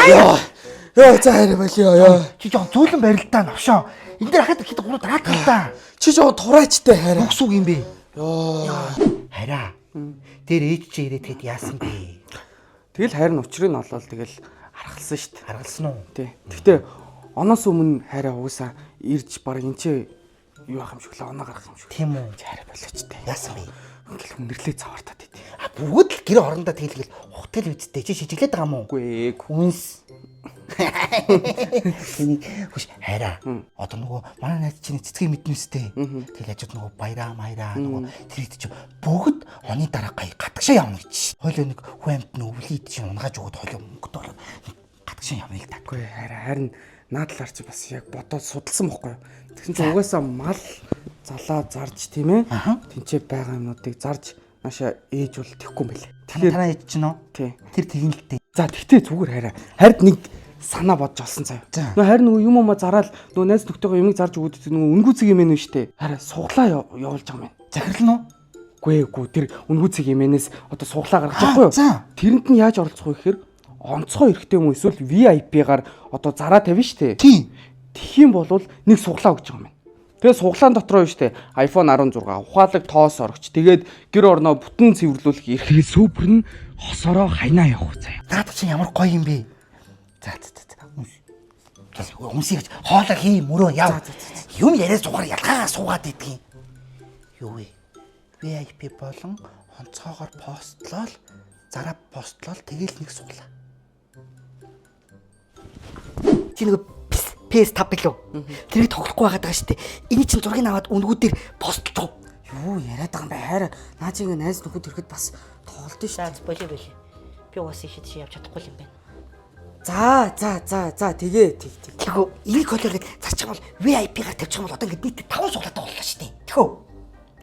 Яа. Яа, за хайр болио ёо. Чи жоон зөөлөн барилдаа новшоо. Энэ дээр хахад хэд гурав дараах та. Чи жоо тураачтай хайраа. Юу гэсэн үг юм бэ? Ёо. Хараа. Тэр ээж чи ирээд хэд яасан бэ? Тэгэл хайр нь учрыг нь олоод тэгэл аргалсан шүү дээ. Харгалсан уу? Тий. Гэхдээ оноос өмнө хайраа угаасаа ирж баг энэ чи юу ах юм шиг лээ оноо гарах юм шиг. Тийм үү? Чи хайраа болооч тээ. Яасан бэ? Ингээл хүндэрлээ цавартаад идэв. А бүгд л гэр орондоо тэгэлгээл ухтгал үсттэй чи шижиглээд байгаа юм уу? Үгүй ээ. Хүнс. Тэнийг хүш хайраа. Одоо нөгөө манай найз чинь цэцгийг мэднэ үстэй. Тэгэл ажид нөгөө баяраа майраа нөгөө тэр хэд чи бүгд оны дараа гай гатгшаа явна гэж. Хойлоо нэг хүн амт нь өвлийд чинь унгааж өгöd хойлоо мөнгөтэй болоод нэг гатгшаа явна л та. Үгүй ээ, хайраа харин наад талаар чи бас яг бодоод судалсан бохгүй юу? Тэгсэн чи угаасаа мал залаа зарж тийм ээ. Тэнцээ байгаа юмнуудыг зарж нааша ээж бол тэхгүй юм байлээ. Тэгэхээр танаа ээж чинь үү? Тий. Тэр тэгин л дээ. За тэгтээ зүгээр хайраа. Хард нэг санаа бодж олсон заяа. За. Нөө харин нөгөө юм уу зараал нөгөө найз нөхдөйгөө юмыг зарж өгöd нөгөө үнгүүцэг юм ээ штэ. Хараа суглаа явуулж байгаа юм байна. Захирал нь уу? Үгүй ээ, үгүй тэр үнгүүцэг юмэнээс одоо суглаа гаргаж байгаа юу? За. Тэрэнд нь яаж оролцох вэ гэхээр онцгой эрхтэй юм уу эсвэл VIP-гаар одоо зараа тавина штэ. Тийм. Тэгэх юм бол нэг суглаа өгч байгаа юм байна. Тэгээ суглаан дотроо юу штэ iPhone 16 ухаалаг тоос орогч тэгээд гэр орноо бүтэн цэвэрлүүлэх эрх. Тэгээд супер нь хосороо ханаа явах заяа. Наадах чинь ямар гоё юм бэ? За за за. за. Үнс. Үнсийг гэж хоолоо хий мөрөө яв. Юм яриа суугаар ялгаагаа суугаад идэгин. Юу вэ? VIP болон онцгойгоор постлол зараа постлол тэгэл нэг суулаа. Чи нэг PS5 билүү? Тэрийг тоглохгүй байгаад байгаа шүү дээ. Эний чинь зургийг аваад үнгүүдээр постлож. Юу яриад байгаа юм бэ? Хайр наа чи ингээ найз нөхөд ирэхэд бас тоглолт шүү. За болио болио. Би уус их чи явж чадахгүй юм байна. За за за за тэгээ тэг тэг. Тэгвэл энийг колор гэж зарчих юм бол VIP-гаар тавьчих юм бол одоо ингэ нийт 5 суулаатай боллоо шүү дээ. Тэхөө.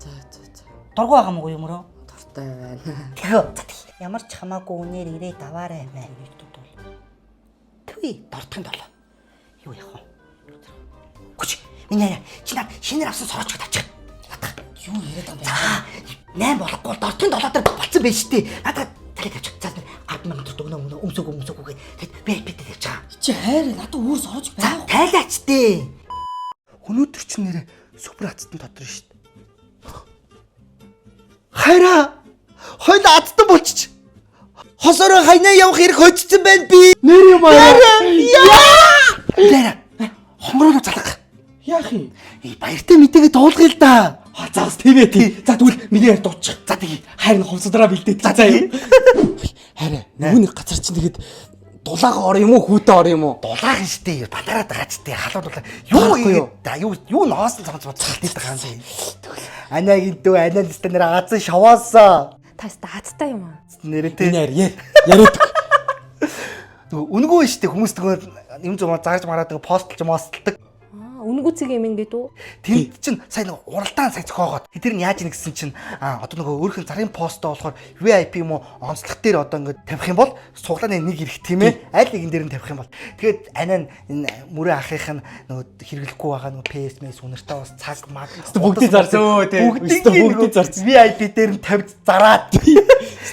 За за за. Дургу байгаа мó юм уу? Дуртай байна. Тэхөө. За тэг. Ямар ч хамаагүй үнээр ирээд аваарай мэ. Түй дортын долоо. Юу яах вэ? Гүч. Миний яа. Чи над шинээр авсан сорочко тавьчих. Надах. Юу яриад байгаа юм бэ? За 8 болохгүй бол дортын долоо дээр болцсон байж тээ. Надад талыг тавьчих. За 100000 төгрөг өгнө өгнө өмсөг өмсөг үгүй. Тэгэд VIP дээр тавьчих. Чи хайр надад өөр сорож За тайлаач тээ. Өнөөдөр чи нэрэ супер азтан дотор шүү дээ. Хайраа. Хойл азтан болчих. Хосороо хайнаа явах хэрэг хоцсон байна би. Нэр юм аа. Лера. Хонгороо залга. Яах юм? Э баяртай мэдээгээ дуулгая л да. А за бас тийм ээ тий. За тэгвэл миний яар дуучих. За тэгье. Хайр нь ховсодраа бэлдээд. За за юм. Хайр нөгөө нэг газар чинь тэгээд дулаагаа ор юм уу хүүтэ ор юм уу? Дулаахан штэ батараад байгаа ч тий халуун дулаа. Юу Харахгүй юу? юу да юу юу ноос цамц боцолтой байгаа юм бэ? Анагийн дүү анаа нэстэ нэр азан шаваасаа. Та өстө азтай юм аа. Нэрээ тий. Энэ яар яар яриад. Нөгөө үнгүй штэ хүмүүс нөгөө юм зам зарж мараад нөгөө постлж мостлдог. Аа, үнгүүцэг юм ингэ дүү. Тэнд чинь сайн нөгөө уралдаан сайн зохиогоод тэр нь яаж ийн гэсэн чинь а одоо нөгөө өөрхөн зарын постоо болохоор VIP юм уу онцлог дээр одоо ингээд тавих юм бол суглааны нэг ирэх тийм ээ аль нэгэн дээр нь тавих юм бол тэгээд анаа нь энэ мөрөө ахих нь нөгөө хэрэглэхгүй байгаа нөгөө PS мэс үнэртээ бас цаг маг бүгдийг зарсан өө, тий. бүгдийг Өстө бүгдийг зарсан. VIP дээр нь тавьж зараад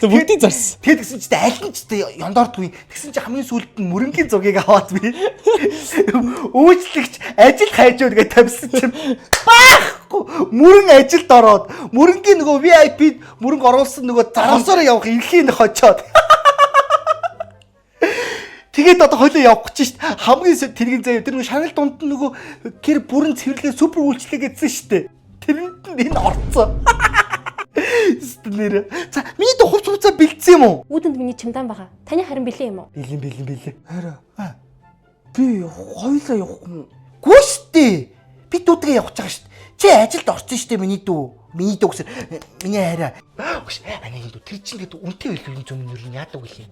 Өстө бүгдийг зарсан. Тэгээд тэгсэн чинь аль нь ч тэ ёндордгүй. Тэгсэн чинь хамгийн сүүлд нь мөрөнгийн зугийг аваад би үйлчлэгч ажил хайж өгöd гэж тавьсан чинь байхгүй. Мөрөн ажилд ороод мөрөнгийн нөгөө VIP мөрөнг оруулсан нөгөө зарансаар явах эрхийн хочоод. Тэгээд одоо хойлоо явах гэж шít хамгийн тэргийн заяа тэр нөгөө шагнал дунд нь нөгөө гэр бүрэн цэвэрлээ супер үйлчлэг гэсэн штэ. Тэрэнд нь энэ орцсон. Нэр. За миний дэ хувц хувцаа бэлдсэн юм уу? Үүдэнд миний чемдан байгаа. Таны харин бэлэн юм уу? Бэлэн бэлэн бэлэн. Хайр. Би хоёлаа явахгүй юм. Гүү штэ. Би дүүтэйгээ явах гэж байгаа штэ. Чи ажилд орсон штэ миний дүү. Миний дүү гэсэн миний хайраа. Үгүй ш. Анагийн дүү тэр чинь гээд үнэтэй байлгүй юм зүм нэр нь яадаг вэ?